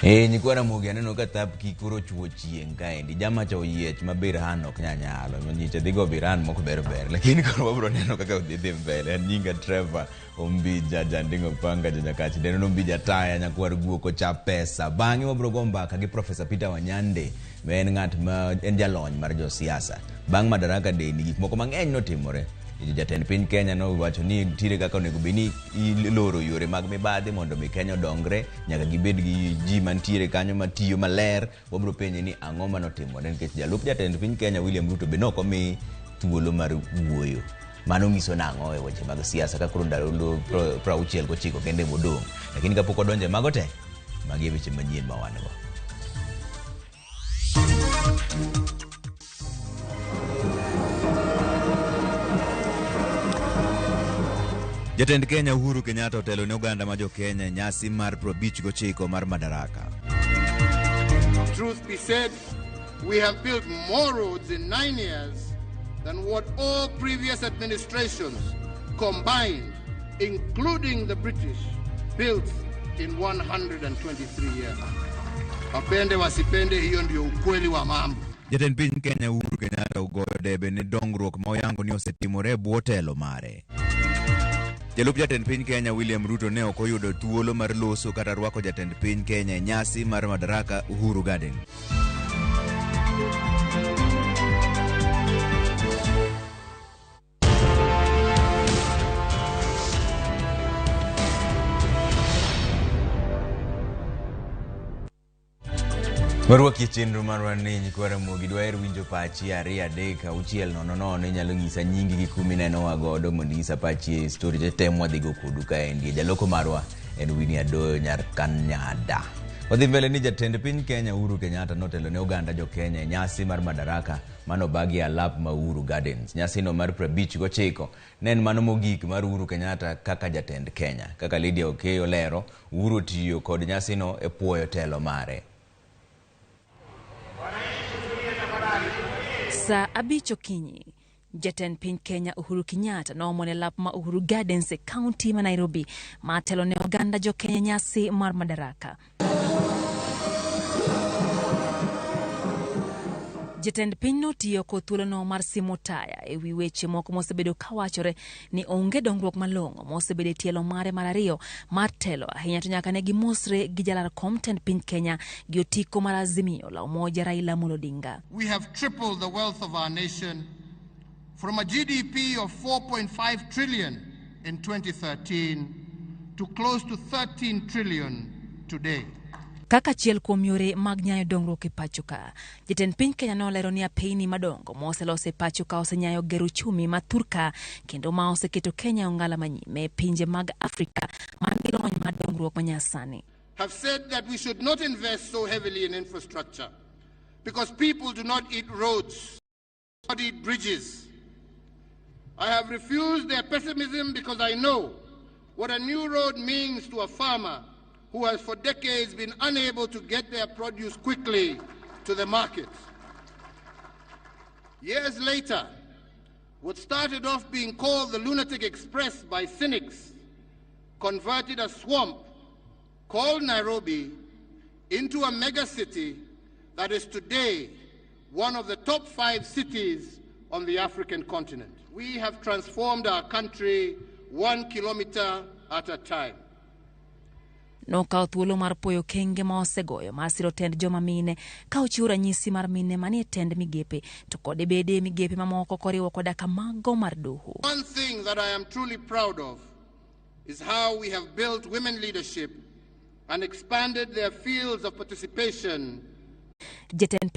Nyikwa Ramogi aneno ka thap ki koro chuo chieng' kaendi. Jama cha oyiech ma Birhan ok nya nyalo. Nyicha dhi go Birhan mok ber ber. Lakini koro wabro neno kaka odhi dhi mbele. An nyinga Trevor Ombija Jandingo Panga Janyakach. Deno Ombija Taya nyakwar guok ocha pesa. Bang'e wabro go mbaka gi Professor Peter Wanyande ma en ng'at ma en jalony mar josiasa. Bang' Madaraka Day ni gik moko mang'eny notimore. Jatend piny Kenya nowacho ni nitiere kaka onego bed ni iloro yore mag mibadhi mondo mi Kenya odongre, nyaka gibed gi ji mantiere kanyo matiyo maler. Wabiro penje ni ang'o manotimore nikech jalup jatend piny Kenya William Ruto be nok omi thuolo mar wuoyo. Mano nyiso nang'o e weche mag siasa ka koro ndalo 69 kende modong'. Lakini kapok wadonjo e mago te, magi e weche manyien ma wan go. Jatend Kenya Uhuru Kenyatta otelo ne oganda ma jo-Kenya e nyasi mar 59 mar Madaraka. Truth be said, we have built more roads in 9 years than what all previous administrations combined, including the British, built in 123 years. Wapende wasipende, hiyo ndio ukweli wa mambo. Jatend piny Kenya Uhuru Kenyatta ogoyo debe ne dongruok ma oyango ni osetimore e bwo telo mare. Jalup jatend piny Kenya William Ruto ne ok oyudo thuolo mar loso kata rwako jatend piny Kenya e nyasi mar Madaraka Uhuru Garden. Warwaki e chenro marwa ni nyikwa Ramogi dwaher winjo pachi 2 3 6 0 0 inyalo nyisa nyingi gi kuma inenowa godo mondo inyisa pachi e story te tem wadhigo kodu kaendi jaloko marwa en Winnie Adoyo nyar Kanyada wadhi mbele ni jatend piny Kenya Uhuru Kenyatta notelo ne oganda jo Kenya e nyasi mar Madaraka manobagi e alap ma Uhuru Gardens nyasino mar 59 ne en mano mogik mar Uhuru Kenyatta kaka jatend Kenya kaka Lydia Okeyo lero Uhuru otiyo kod nyasino e puoyo telo mare. Saa 5 okinyi, jatend piny Kenya Uhuru Kenyatta noomone lap ma Uhuru Gardens e kaunti ma Nairobi mar telo ne oganda jo Kenya nyasi mar Madaraka. Jatend piny notiyo kod thuolono mar simo taya e wi weche moko mosebedo kawachore ni onge dongruok malong'o mosebedo e tielo mare mar ariyo mar telo ahinya to nyaka ne gimosre gi jalar kom tend piny Kenya gi otiko mar Azimio la Umoja Raila Amolo Odinga. We have tripled the wealth of our nation from a GDP of 4.5 trillion in 2013 to close to 13 trillion today. Kaka achiel kuom yore mag nyayo dongruok e pacho ka, jatend piny Kenya nolero ni apeyni madongo moselos e pacho ka osenyayo gero uchumi ma thurka kendo ma oseketo Kenya e ong'ala manyime e pinje mag Afrika man gi lony mar dongruok manyasani. Have said that we should not invest so heavily in infrastructure because people do not eat roads, not eat bridges. I have refused their pessimism because I know what a new road means to a farmer who has for decades been unable to get their produce quickly to the market. Years later, what started off being called the Lunatic Express by cynics converted a swamp called Nairobi into a mega city that is today one of the top 5 cities on the African continent. We have transformed our country 1 kilometer at a time. Nokawo thuolo mar puoyo okenge ma osegoyo mar siro tend joma mine ka ochiwo ranyisi mar mine manie tend migepe to kod bede migepe mamoko koriwo koda ka mago mar doho. One thing that I am truly proud of is how we have built women leadership and expanded their fields of participation. Jatend